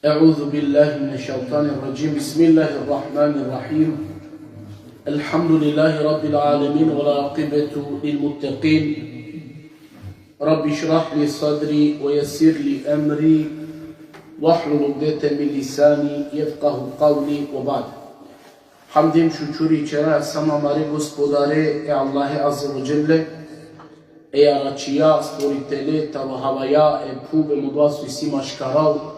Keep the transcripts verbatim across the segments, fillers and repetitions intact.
أعوذ بالله من الشيطان الرجيم. بسم الله الرحمن الرحيم. الحمد لله رب العالمين، والعاقبة للمتقين. رب اشرح لي صدري ويسر لي أمري واحلل عقدة من لساني يفقه قولي، وبعد. Hamd hem šukuri ćera samo amare Gospodare, e Allahe Azze ve Dželle, e Jaračija, Stvoritele taro havaja, e phuv hem odova so isi maškaral.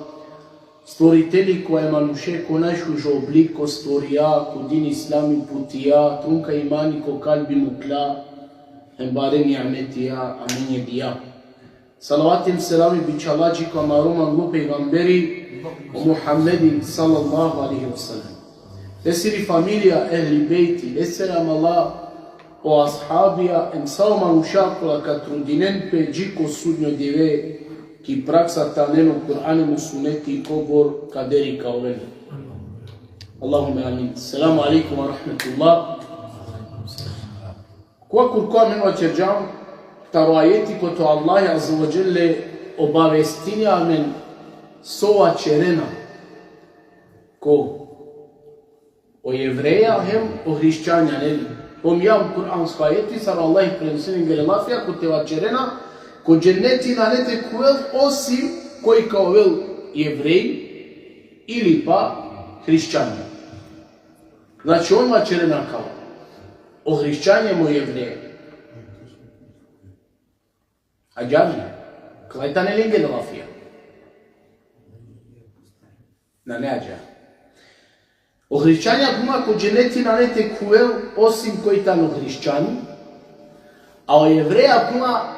Stvoriteli kova e manuše ko najšužo obliko stvorija, ko din islami putija, trunka imani ko kalbi mukla, hem bare nimetija amenđe dija. Salavati hem selami bičhalaja dži ko amaro manglo pejgamberi, o Muhammedin sallallahu alejhi ve sellem. Lesiri familija, ehli bejti, lesere amala, o ashabija, hem sa o manuša kola ka trudinen pe dži ko sudnjo dive, ki praksa te anen o Kur'ani hem o suneti kobor kaderi ka ovel. Allahumme amin. Selamu alejkum ve rahmetullah. Kova kurko amen vaćerđam taro ajeti kote o Allah Azze ve Dželle obavestini amen so vaćerena ko o Jevreja hem o hrišćanja, neli? Pomnjam kuransko ajeti sar o Allah prenesini lengere lafija kote vaćerena, ko dženeti nane te khuvel osim koj ka ovel Jevrej ili pa hrišćanja. Znači, on vaćerena kava. O hrišćanja hem o Jevreja. Ađahar li? Kala i tane lengere lafija. Nane ađahar. O hrišćanja, phenela, ko dženeti nane te khuvel osim koj tano hrišćani, a o Jevreja, phenela,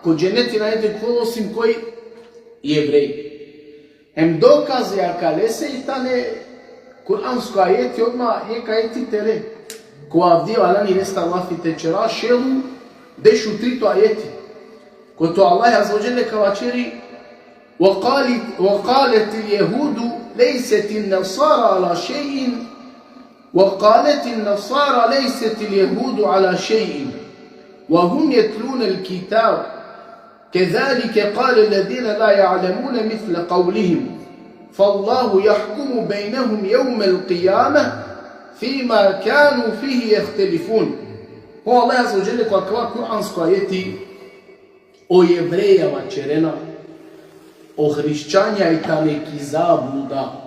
ko dženeti nane te khuvel osim koj Jevrej. Hem dokazi akalese i tane kuransko ajeti, odma jekh ajeti tele. Ko avdive valjani lestar lafi te ćera, šel u dešutrito ajeti. Kote o Allah Azze ve Dželle ka vaćeri: وقالت، وقالت اليهود ليست النصارى على شيء، وقالت النصارى ليست اليهود على شيء، وهم يتلون الكتاب، كذلك قال الذين لا يعلمون مثل قولهم، فالله يحكم بينهم يوم القيامة فيما كانوا فيه يختلفون. O Allah Azze ve Dželle ko akava kuransko ajeti o Jevreja vaćerena, o hrišćanja i tane ki zabluda.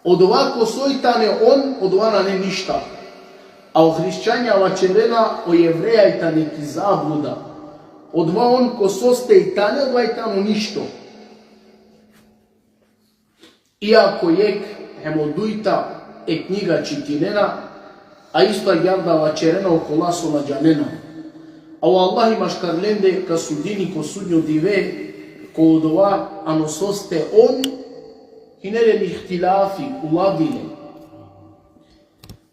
Odova ko so i tane on, odova nane ništa. A o hrišćanja vaćerena, o Jevreja i tane ki zabluda. Odova on ko soste i tane, odova i tano ništo. Iako jekh hem o dujta e knjiga čitinena, a isto agjaar da vaćerena okola so na džanena. A o Allahi maškar lende ka sudini ko sudnjo dive, ko odova ano soste on, hine len ihtilafi, ulavdine.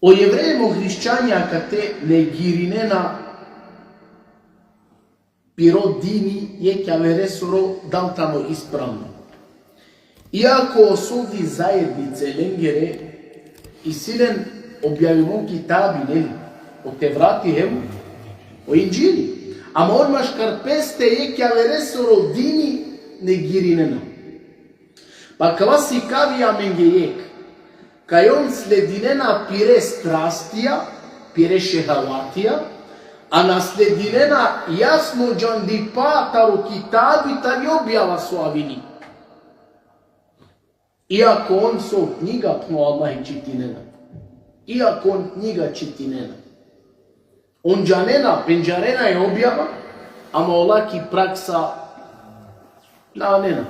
O Jevreja hem o hrišćanja kate negirinena piro dini jekh averesoro dal tano ispravno. Iako o sodi zajednice lengere isi len objavimo kitabi, neli, o Tevrati hem o Indžili. Ama on maškar peste jekh averesoro dini negirinena. Pa kava sikavi amenge jekh. Kaj on sledinena pire strastija, pire šehavatija, a na sledinena jasno džandipa taro kitabi, tari objava so avini. Iako on so knjiga, phenela, o Allahi čitinena. Iako on knjiga čitinena. On džanena, pendžarena e objava, ama ola ki praksa na anena.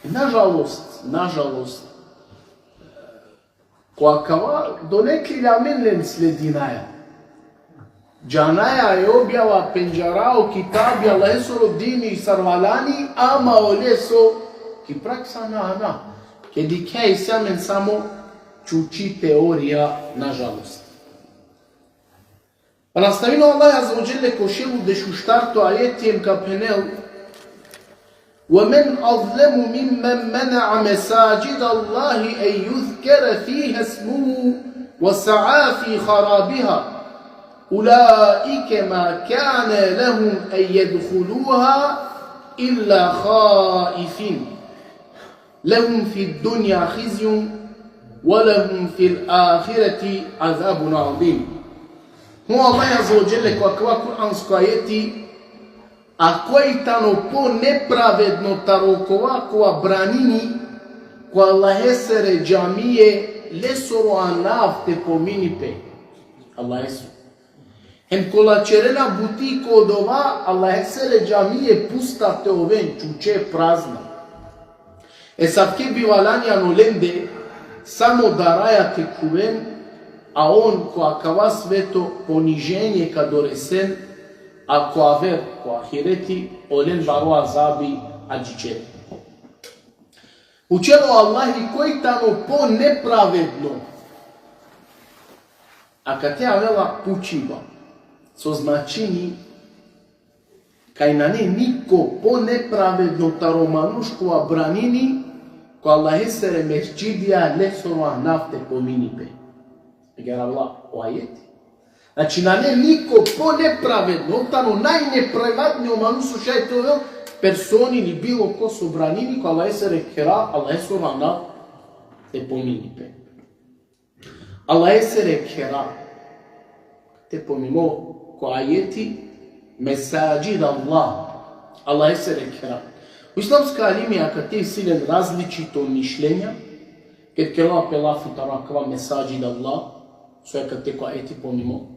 Nažalost, nažalost, ko akava donekle amen len sledinaja. Džanaja e objava, pendžaraja o kitabi, Allahesoro dini sar valjani, ama oleso ki praksa na ana. Ked dikhe isi amen samo čuči teorija, nažalost. Pa nastavini o Allah Azze ve Dželle ko šel u dešuštarto ajeti hem ka phenel: ومن أظلم ممن منع مساجد الله أن يذكر فيها اسمه وسعى في خرابها أولئك ما كان لهم أن يدخلوها إلا خائفين. لهم في الدنيا خزي ولهم في الآخرة عذاب عظيم. Phenela o Allah azze ve dželle ko akava kuransko ajeti: A koj tano po nepravedno taro okova kova branini ko Allahesere džamije, lesoro anav te pomini pe. Allahesoro. Hem kola ćerena buti ko odova, Allahesere džamije pusta te oven, čuče, prazna. Esavke bi valjani ano lende samo daraja te khuven, a on ko akava sveto poniženje ka doresen, a ko aver, ko ahireti, olen baro azabi adžićeri. Pučela o Allahi koj tano po nepravedno. Akate avela pučiba, so značini kaj nane niko po nepravedno taro manuš kova branini ko Allahesere mesdžidija, lesoro anav te pomini pe. Agjaar avela o ajeti. Znači, nane niko po nepravedno, tano najnepravednije o manuš so šaj te ovel, personi ili bilo ko so branini ko Allahesere khera, Allahesoro anav te pomini pe. Allahesere khera. Te pomimo ko ajeti, mesadžid Allah. Allahesere khera. O islamska alimija akate isi len različito mišljenja, ked kerela pe lafi taro akava mesadžid Allah, so akate ko ajeti pomimo.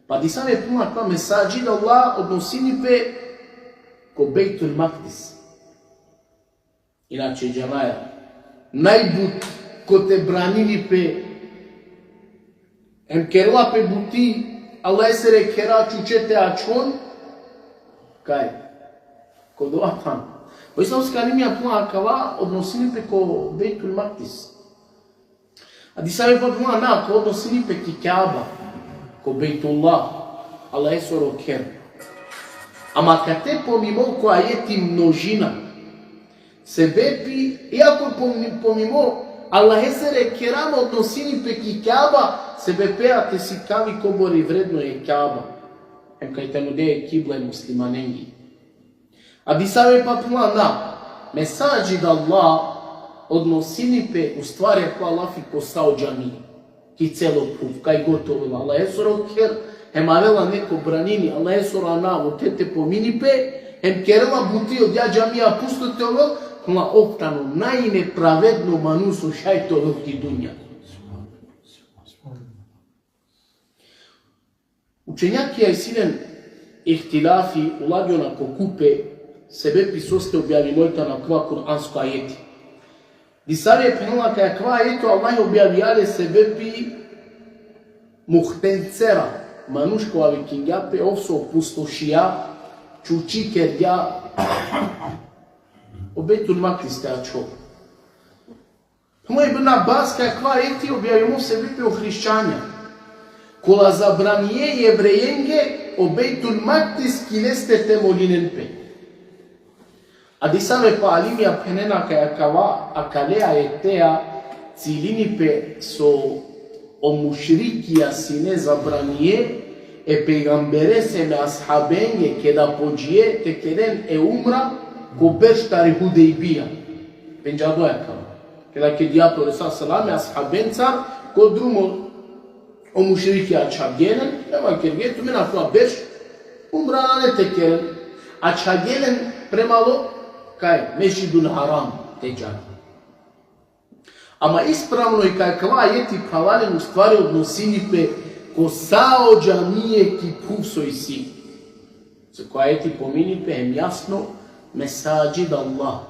Pa disave phenela akava mesadžid Allah odnosini pe ko Bejtul Makdis. Inače, džanaja, najbut kote branini pe, hem kerela pe buti Allahesere khera, čuče, te ačhon, kaj? Ko dova than. O islamska alimija phenela akava odnosini pe ko Bejtul Makdis. A disave pa phenela na, ko odnosini pe ki Kjaba, ko Bejtullah, Allahesoro kher. Ama akate pomimo ko ajeti množina. Sebepi, iako pomi-, pomimo Allahesere khera, odnosini pe ki Kjaba, sebepi te sikavi kobor i vredno e Kjaba. Hem kaj tano odoja e kibla e muslimanengi. A disave pa phenela na, mesadžid Allah odnosini pe, u stvari, akava lafi ko sa o džamije. Ki celo phuv, kaj god te ovel Allahesoro kher, hem avela neko branini Allahesoro anav ote te pomini pe, hem kerela buti odoja džamija pusto te ovel, phenela ov tano najnepravedno manuš so šaj te ovel ki dunja. Učenjakija isi len ihtilafi, ulagjona ko kupe, sebepi soste objavimo tano akava kuransko ajeti. Disave phenela kaj akava ajeti o Allah objavija le sebepi muhtencera, manuš kova vikingja pe, ov so opustošija, čuči kergja o Bejtul Makdis te ačhol. Phenela o Ibn Abbas kaj akava ajeti objavimo sebepi o hrišćanja, kola zabranie Jevrejenge o Bejtul Makdis ki leste te molinen pe. A disave pa alimija phenena kaj akava, akale ajeteja ciljini pe so o mušrikija sine zabranie e pejgamberese hem e ashabenge keda podžie te keren e umra ko berš tari Hudejbija. Pendžadoja akava. Keda kedija pe o Resul sallallahu alejhi ve sellem e ashabencar ko drumo, o mušrikija ačhavgje len, prema kerge, tumen akava berš umra nane te keren. Ačhavgje len prema lo kaj, Mesdžidul Haram te džan. Ama ispravno i kaj akava ajeti, phralalen, u stvari odnosini pe ko sa o džamije ki phuv so isi. So ko ajeti pomini pe hem jasno, mesadžid Allah.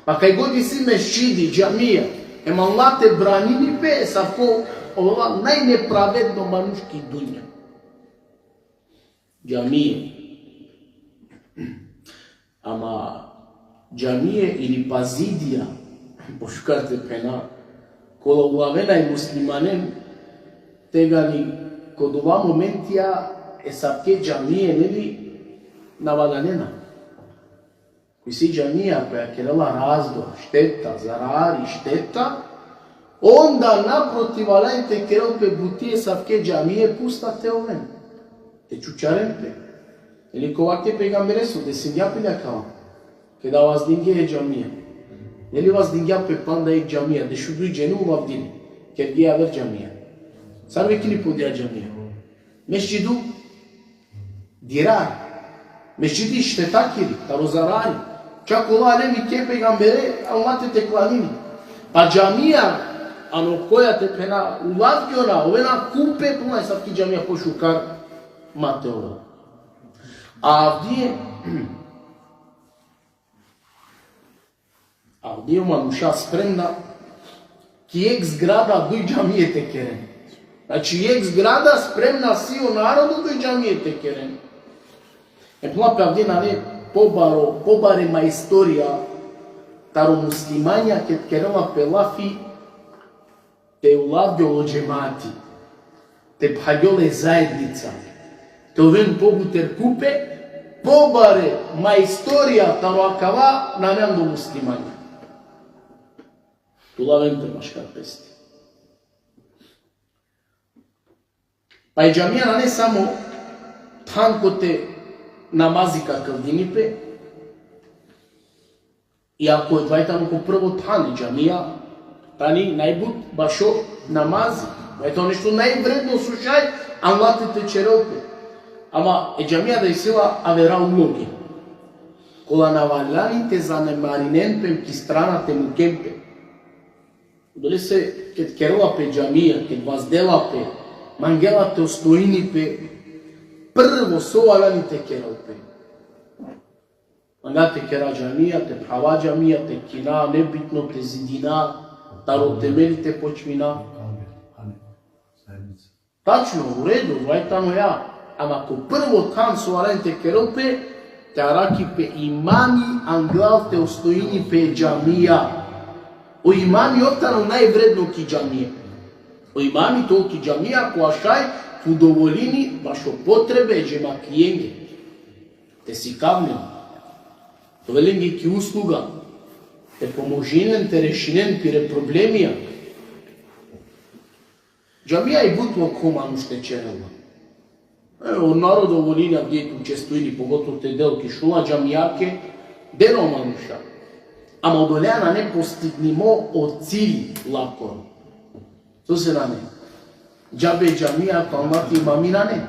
Pa kaj god isi mesdžidi, džamija, hem Allah te branini pe, esavko ola najnepravedno manuš ki dunja. Džamije. Ama džamije ili pa zidija, pošukar te phena, kola ulavena e muslimanen, tegani ko dova momentija esavke džamije, neli, na valjanena. Ko isi džamija koja kerela razdor, šteta, zarari, šteta, onda naprotiv valjani te kerel pe buti esavke džamije pusta te oven. Te čučaren pe. Ili ko vakti e pejgamberesoro desingja pe le akava. Keda vazdingje e džamija. Neli vazdingja pe panda jekh džamija, dešuduj džene ulavdile. Kergje aver džamija. Sar vikini pe odija džamija? Mesdžidu Dirar. Mesdžidi štetakiri, taro zarari. Čak ola alen vike pejgambere, Allah te te klanini. Pa džamija, ano koja te phena, ulavgjona, ovena kupe puna, esavki džamija pošukar ma te ovel. A avdive, avdive o manuša spremna ki jekh zgrada duj džamije te keren. Znači, jekh zgrada spremna si o narodo duj džamije te keren. E, pla pe avdive nane pobaro, pobare majstorija taro muslimanja ked kerela pe lafi te ulavgjol o džemati, te phagjol e zaednica, te oven pobuter kupe, pobare majstorija taro akava nane ando muslimanja. Tu laven pe maškar peste. Pa e džamija nane samo than kote namazi ka kldini pe, iako odova tano ko prvo than, e džamija tani najbut bašo namazi. Odova tano nešto najvredno so šaj Allah te te ćerel pe. Ama e džamija da isi la avera uloge. Kola na valjani te zanemarinen pe ki strana te muken pe. Odolese, ked kerela pe džamija, ked vazdela pe, mangela te ostojini pe, prvo so valjani te kerel pe. Manga te kera džamija, te phrava džamija, te kina, nebitno te zidina, taro temeli te počmina. Tačno, u redu, odova tano ja. Ama ko prvo than so valjani te kerel pe, te arakhi pe imami anglal te ostojini pe džamija. O imami ov tano najvredno ki džamija. O imami tano ki džamija, kova šaj te udovoljini bašo potrebe e džematlijenge. Te sikavnen. Te ovel lenge ki usluga. Te pomožinen, te rešinen pire problemija. Džamija i but lokho manuš te ćerela. E, o narodo volini avdive te učestvujini, pogotovo te del ki šula džamijake, dena o manuša. Ama odolea nane postignimo o cilj lakoro. Sose nane? Džabe džamija, ako anglal te imami nane.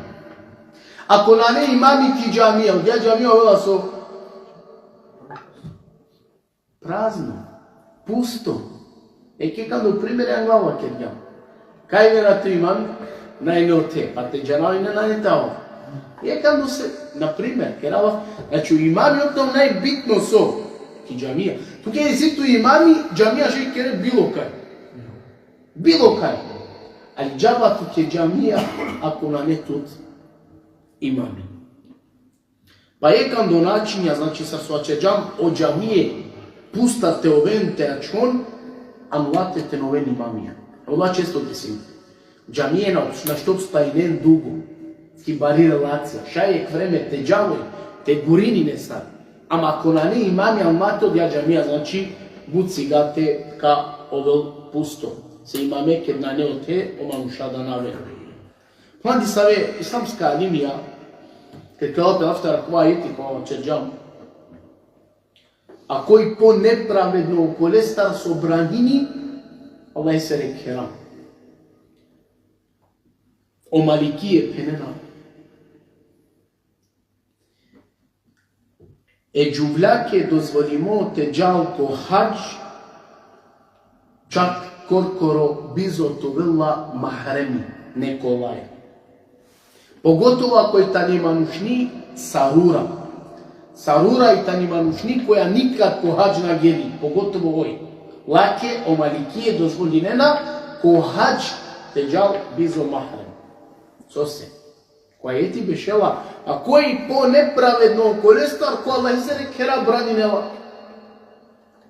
Ako nane imami ki džamija, odija džamija ovela so? Prazno. Pusto. Jekh akando primer anglal vakergjam. Kaj vena tu imami? Nane ote. Pa te džanav ine nane tano. Jekh akando se, na primer, kerava. Znači, o imami ov tano najbitno so ki džamija. Tuke isi tu imami, džamija šaj kere bilo kaj. Bilo kaj. Ali džaba tuke džamija, ako nane tut imami. Pa jekh akando načinja, znači, sar so vaćerđam, o džamije pusta te oven, te ačhon, anglate te na oven imamija. Ola često desini. Džamije na, našti opstajnen dugo. Ki bari relacija. Šaj jekh vreme te džal oj, te gurini nesar. Ama ako nane imami, anglate odija džamija, znači, but sigate ka ovel pusto. Se imame ked nane ote, o manuša da na aven. Panda disave islamska alimija, ked kerela pe lafi taro akava ajeti kova vaćerđam. A koj po nepravedno okolestar so branini Allahesere khera. O malikije phenena. E džuvljake dozvolimo te džal ko hadž, čak korkoro bizo te ovel la mahremi nekolaja. Pogotovo ako i tani manušni sarura. Sarura i tani manušni koja nikad ko hadž na geli, pogotovo oj. Lake o malikije dozvolinena ko hadž te džal bizo mahremi. Sose? Ko ajeti bešela, a koj po nepravedno okolestar, ko Allahesere khera braninela.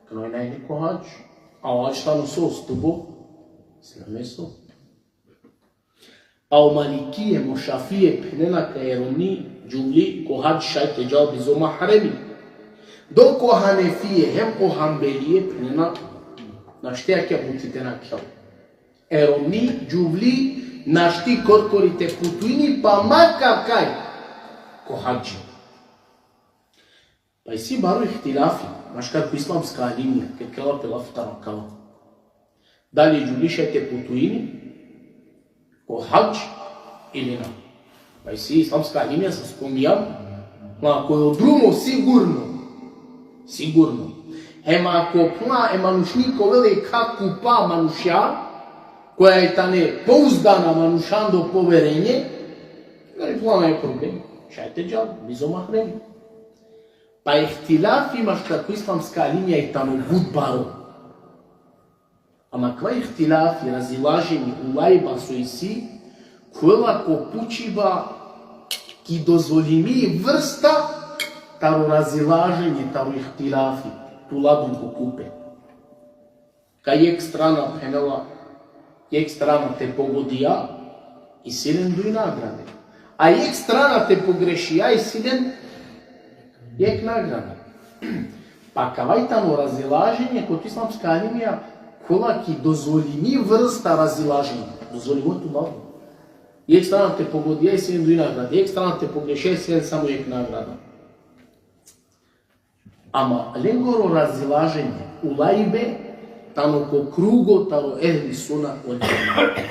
Kano i nane ko hadž, a o hadž tano so, stubo islameso. A o malikije, mo šafije phenena kaj e romni džuvli ko hadž šaj te džal bizo mahremi. Dok o hanefije hem o hanbelije phenena našti akija buti te nakhel. E romni džuvli našti korkori te putujni, pa makar kaj ko hadži. Pa isi baro ihtilafi, maškar ko islamska alimija, ked kerela pe lafi taro akava. Dali džuliša te putuini ko hadž ili na. Pa isi islamska alimija, sar spomnjam, na, ako o drumo sigurno, sigurno. Hem ako pla e manušni ka ovel jekh kupa manuša, koja i tane pouzdana manušando poverenje, nane pla, nane problem. Šaj te džal, bizo mahremi. Pa ihtilafi maškar ko islamska alimija i tano but baro. Ama kava ihtilafi, razilaženje, ulajba so isi, kola ko pučiba ki dozvolimi vrsta taro razilaženje, taro ihtilafi, tu ladum ko kupe. Kaj jekh strana phenela, jekh strana te pogodija, isi len duj nagrade. A jekh strana te pogrešija, isi len jekh nagrada. Pa kava i tano razilaženje, kod islamska alimija, kola ki dozvolimi vrsta razilaženja. Dozvolimo tu ladum. Jekh strana te pogodija, isi len duj nagrade. Jekh strana te pogrešija, isi len samo jekh nagrada. Ama lengoro razilaženje, ulajbe, tano ko krugo taro ehli sunna vel džemea.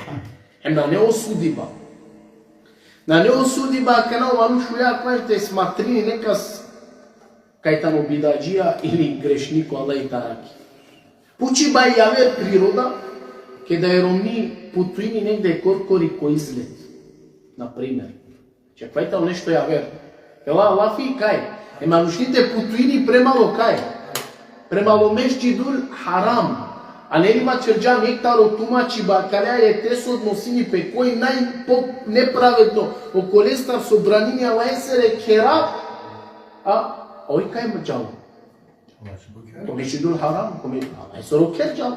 Hem nane osudiba. Nane osudiba, kana o manuš uja kaj te smatrini nekas kaj tano bidadžija ili grešniko, Allah i te arakhi. Pučiba i javer priroda, keda e romni putuini negde korkori ko izlet, na primer. Če kava i tano nešto javer. Kela lafi kaj? E manušni te putuini premalo kaj? Premalo Mesdžidul Haram. A neli vaćerđam jekh taro tumačiba, kale ajete so odnosini pe koj najpo-, nepravedno, okolestar so branini Allahesere khera, a oj kaj džal? Ko Mesdžidul Haram, ko me-, Allahesoro kher džal.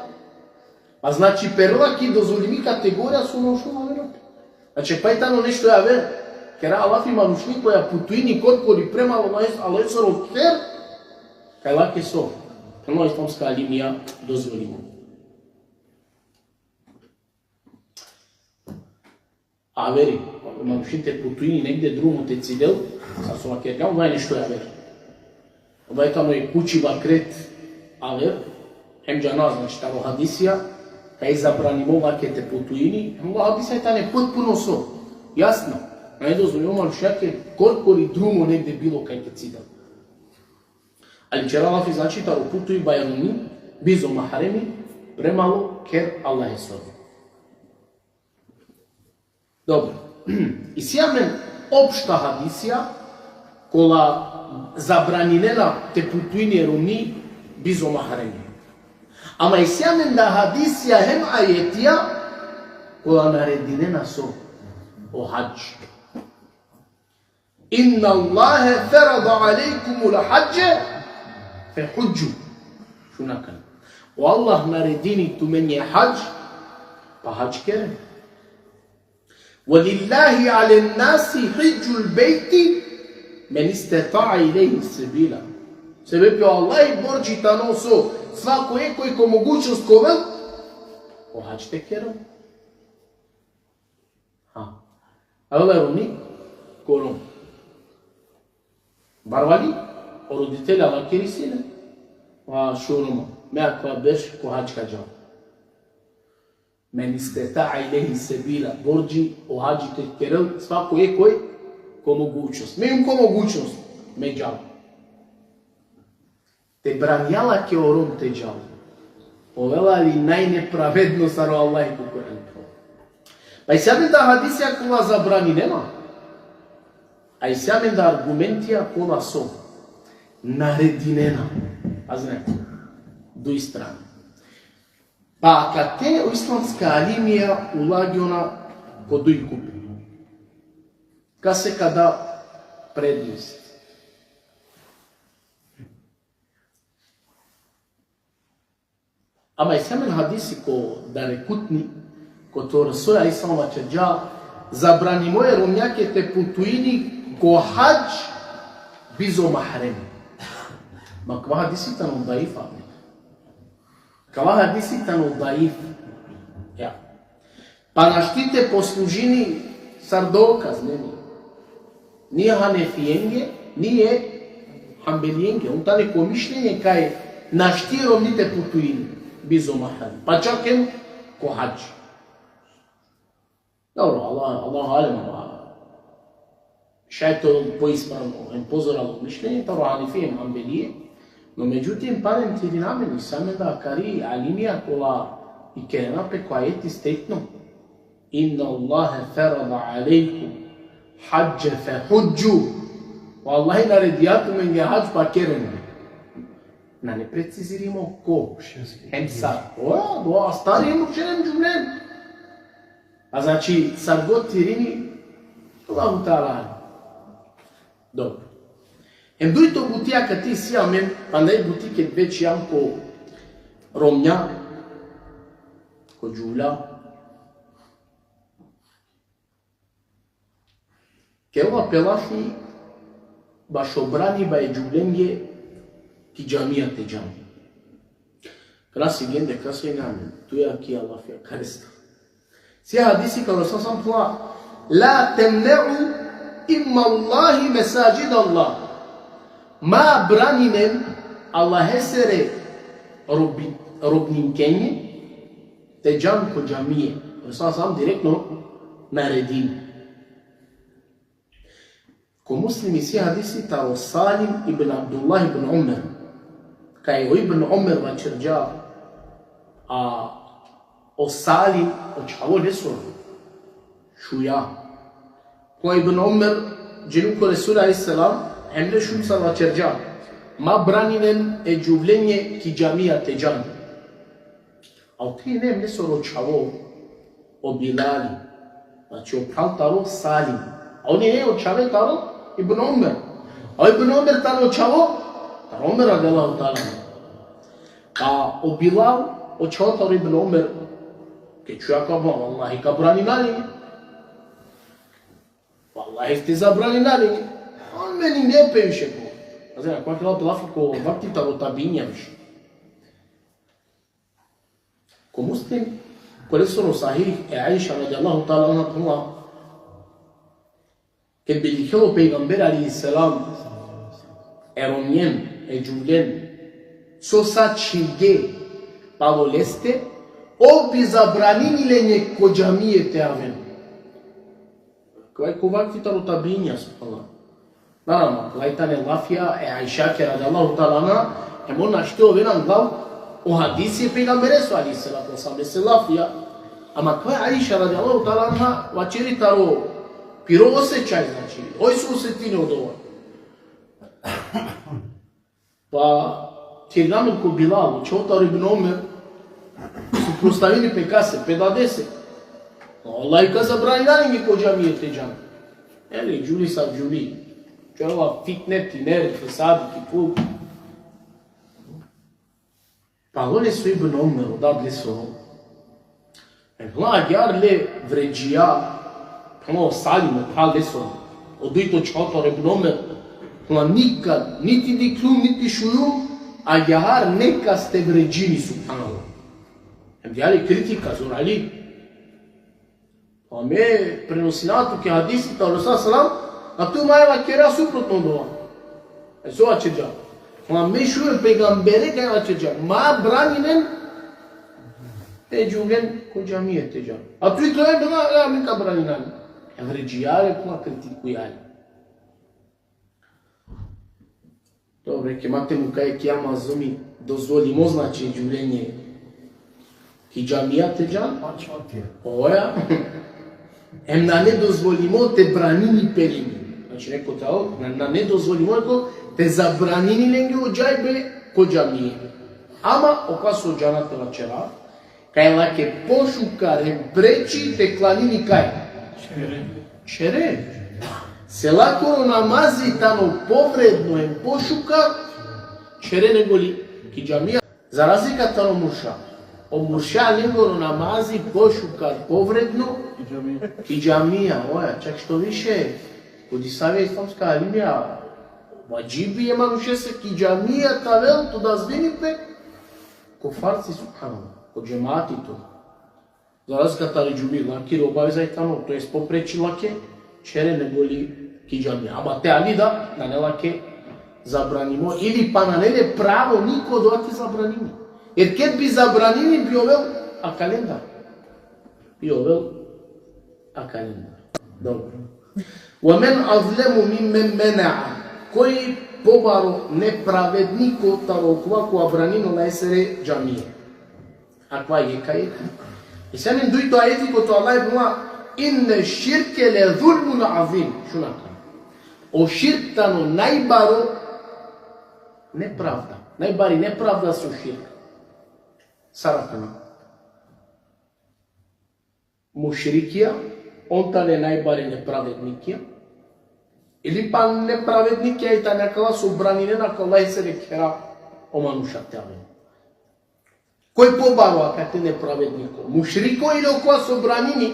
Pa znači, perela ki dozvolimi kategorija so našo na verujne. Znači, pa i tano nešto javer, kera lafi manušni koja putuini korkori prema Allah, Allahesoro kher, kaj lake so, prema islamska alimija dozvolimo. Averi, manušni te putuini negde drumo te cidel, sar so vakergjam, nane nešto javer. Ova i tano i pučiba kret aver, hem džana, znači, taro hadisija, kaj zabranimo lake te putuini, hem ova hadisija i tane potpuno so, jasna, nane dozvolimo manušake korkori drumo negde bilo kaj te cidel. Ali ćera lafi, znači, taro putuiba e romni, bizo mahremi, premalo kher Allahesoro. Dobro. Isi amen opšta hadisija, kola zabraninena te putuini e romni bizo mahremi. Ama isi amen da hadisija hem ajetija, kola naredinena so, o hadž. Inna Allahe ferada alejkumul hadže, fehudžu. Šun akana. O Allah naredini tumenđe hadž, pa hadž keren. Ve lillahi alen nasi hidžul bejti men isteta'a ilejhi sebila. Sebepi o Allah borči tano so svako jekh koj ko mogućnost ka ovel, o hadž te kerel. Ha. Avela e romni ko rom. Barvali, o roditelja vakeri sine, a šun o rom, me akava berš ko hadž ka džav. Men isteta'a ilejhi sebila, borči o hadži te kerel svako jekh koj ko mogućnost. Me jum ko mogućnost, me džav. Te branjal lake o rom te džal. Ovela li najnepravedno sar o Allah ko Kur'an? Pa isi amen da hadisija kola zabraninena, a isi amen da argumentija kola so naredinena. A znate, duj strane. Pa akate o islamska alimija ulagjona ko duj kupi. Kase ka da prednost. Ama isi amen hadisi ko Darekutni, kote o Resul alejhi selam vaćerđa, zabranimo e romnjake te putuini ko hadž bizo mahremi. Ma kava hadisi tano daif, amen. Kava hadisi tano daif. Ja. Pa našti te poslužini sar dokaz, ne, ne. Ni e Hanefijenge, ni e Hanbelijenge, on tane ko mišljenje kaj našti romni te putuini bizo mahrem, pa čak hem ko hadž. Dobro, Allah, Allahu alem, ama šaj to poispravno, hem pozoralo mišljenje, taro Hanefije hem Hanbelije, no međutim, palem te irina amen, nisam amen da akari alimija kola ikerena pe ko ajeti striktno: Inna Allahe farada alejkum hadže fehudžu. O Allah naredija tumenge hadž, pa keren. Nane precizirimo ko. Hem sar. O, do astari hem šeren džuvlen. A znači, sar god te irini, Allahu Teala. Dobro. Hem dujto buti akate isi amen, panda i buti ked već ijam ko romnja, ko džuvlja. Kerela pe lafi bašo braniba e džuvlenge ki džamija te džan. Krasi gende, krasi gende, tu ja ki lafi akarestar. Si hadisi ka Resul sam pla: La temne'u imallahi mesajid Allah. Ma braninen Allahesere robi, robninkenje te džan ko džamije. Resul sam direktno naredini. Ko Muslim isi hadisi taro Salim ibn Abdullah ibn Umar. Kaj o Ibn Umar vaćerđa, a o Salim o čhavo lesoro šuja. Ko Ibn Umar dženu ko Resul alejhi selam, hem le šun sar vaćerđa: Ma braninen e džuvlenge ki džamija te džan. A ote ine hem lesoro čhavo o Bilali. Znači, o phral taro Salim. A on ine o čhave taro Ibn Umar. A o Ibn Umar taro čhavo taro Umar, radijallahu teala anhu. A o Bilal, o čhavo taro Ibn Umar, ked čuja ka, vallahi, ka branina le. Vallahi, te zabranina le. On menine pe više ko. A zna, ko akala lafi ko vakti taro tabiinja više. Ko Muslim, ko lesoro sahih, e Aiša, radijallahu teala anha, phenela: Ked bi dikhel o pejgamberi alejhi selam e romnjen, e džuvljen, so sa čhivge palo leste, ov bi zabranini lenđe ko džamije te aven. Kova i ko vakti taro tabiinja, subhanallah. Naravno, kova i tane lafija e Aišake, radijallahu teala anha, hem on našti te ovel angla o hadisi e pejgambereso, alejhi salatu ve selam, lese lafija. Ama kova Aiša, radijallahu teala anha, vaćeri taro piro osećaj, znači, oj so osetini odova. Pa te irina amen ko Bilal, o čhavo taro Ibn Umar, suprostavini pe kase, pe dadese. Vallahi, ka zabranina lenđe ko džamije te džan. Eli, džuvli sar džuvli. Čorela fitneti, neredi, fesadi ki phuv. Palo leso Ibn Umar, o dad lesoro. Hem agjaar le vređija, phenela, o Salim, o phral lesoro, o dujto čhavo taro Ibn Umar, phenela, nikad, niti dikhljum, niti šunjum agjaar nekas te vređini, subhanallah. Hem dija le kritika zorali. A me prenosina tuke hadisi taro Resul selam, a tu maj vakera suprotno odova. E so vaćerđa? A me šunjum e pejgambere kaj vaćerđa: Ma braninen e džuvljen ko džamije te džan. A tu i to e bela, e, amen ka branina le. E vređija le, kova kritikuja le. Dobro, ke ma te mukha e kija mazlumi, dozvolimo, znači, džuvljenje ki džamija te džan? Oja. Em nane dozvolimo te branini pe lenđe. Znači, neko te, na, nane dozvolimo neko te zabranini lenđe o džajbe ko džamije. Ama, okova so džana te vaćera, kaj lake pošukar hem preči te klanini kaj? Čhere. Čhere. Se lakoro namazi tano povredno hem pošukar, čhere nego li ki džamija. Za razlika taro murša. O murša lengoro namazi pošukar povredno ki džamija. Oja, čak što više, ko disave islamska alimija, vadžibi e manušese ki džamija te avel te odazvini pe ko farzi, subhanallah, ko džemati to. Za razlika tari džuvli, lakiri obaveza i tano, to jest popreči lake, čhere nego li ki džamija. Ama te ali da, nane lake zabranimo, ili pana nane le pravo niko dova te zabranini. Jer ked bi zabranini, bi ovel akalendar. Bi ovel akalendar. Dobro. ومن أظلم ممن منع. Koj pobaro nepravedniko taro okova kova braninela lesere džamije. Akava jekh ajeti. I sine dujto ajeti kote o Allah phenela: إن الشرك لظلم عظيم. Šun akana. O širk tano najbaro nepravda. Najbari nepravda so širk. Sar akana. Mušrikija, on tane najbari nepravednikija. Ili pa nepravednikija i tane akala so braninena ko Allahesere khera o manuša te aven. Koj pobaro akate nepravedniko? Mušriko ili okova so branini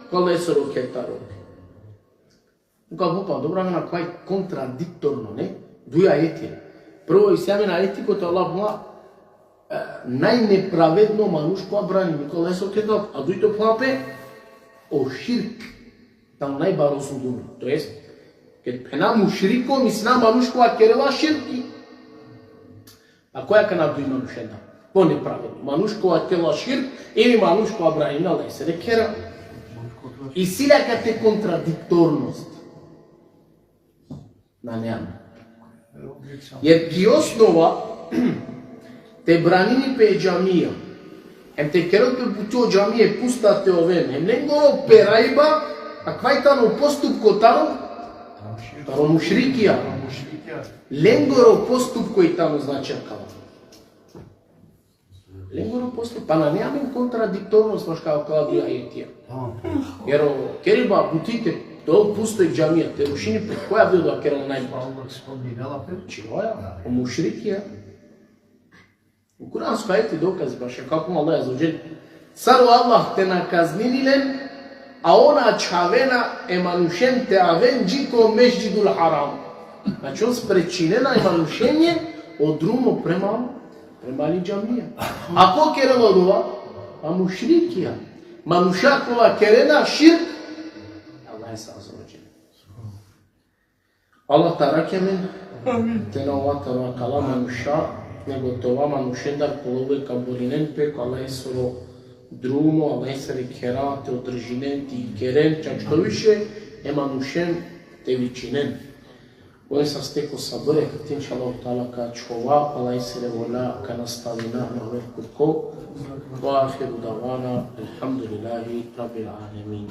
ko Allahesoro kher taro? Uka bupa, dobro, amen akava i kontradiktorno, ne? Duj ajeti. Prvo, isi amen ajeti kote Allah phenela, e, najnepravedno manuš kova branini ko Allahesoro kher taro, a dujto phenela pe, o širk tano najbaro zulumi. To jest, ked phena mušriko, mislina manuš kova kerela širki. A koj akana duj manušenda ponepravedno? Manuš kova kerela širk ili manuš kova braninela lesere khera? Isi li akate kontradiktornost? Nane amen. Jer ki osnova te branini pe džamija, hem te kerel pe buti o džamije pusta te oven, hem lengoro perajba, akava i tano postupko taro, taro mušrikija. Lengoro postupko i tano, znači, akava. Lengoro postupko. Pa nane amen kontradiktornost maškar akala duj ajetija. Tamam. Jer o keriba buti te ovel pusto i džamija, te rušini pe, koj avdi odova kerela najbolje? Allah spominela pe. Činoja, o mušrikija. U kuransko ajeti dokaz baš, kako Allah azze ve dželle. Sar o Allah te na kaznini len, a on ačhavena e manušen te aven dži ko Mesdžidul Haram. Znači, on sprečinena e manušenđe o drumo prema, prema li džamija. A ko kerela odova? A mušrikija. Manuša kola kerena širk Allah azze ve dželle. Allah te arakhel amen. Amin. Te na ova taro akala manuša, nego te ova manušendar kola uvek ka borinen pe ko Allahesoro drumo, Allahesere khera te održinen, te ikeren, čak što više e manušen te vičinen. Oven saste ko sabri, te inšallahu teala ka ačhova, Allahesere volja ka nastavina na aver kurko. Ve ahiru davana, elhamdulillahi rabbil alemin.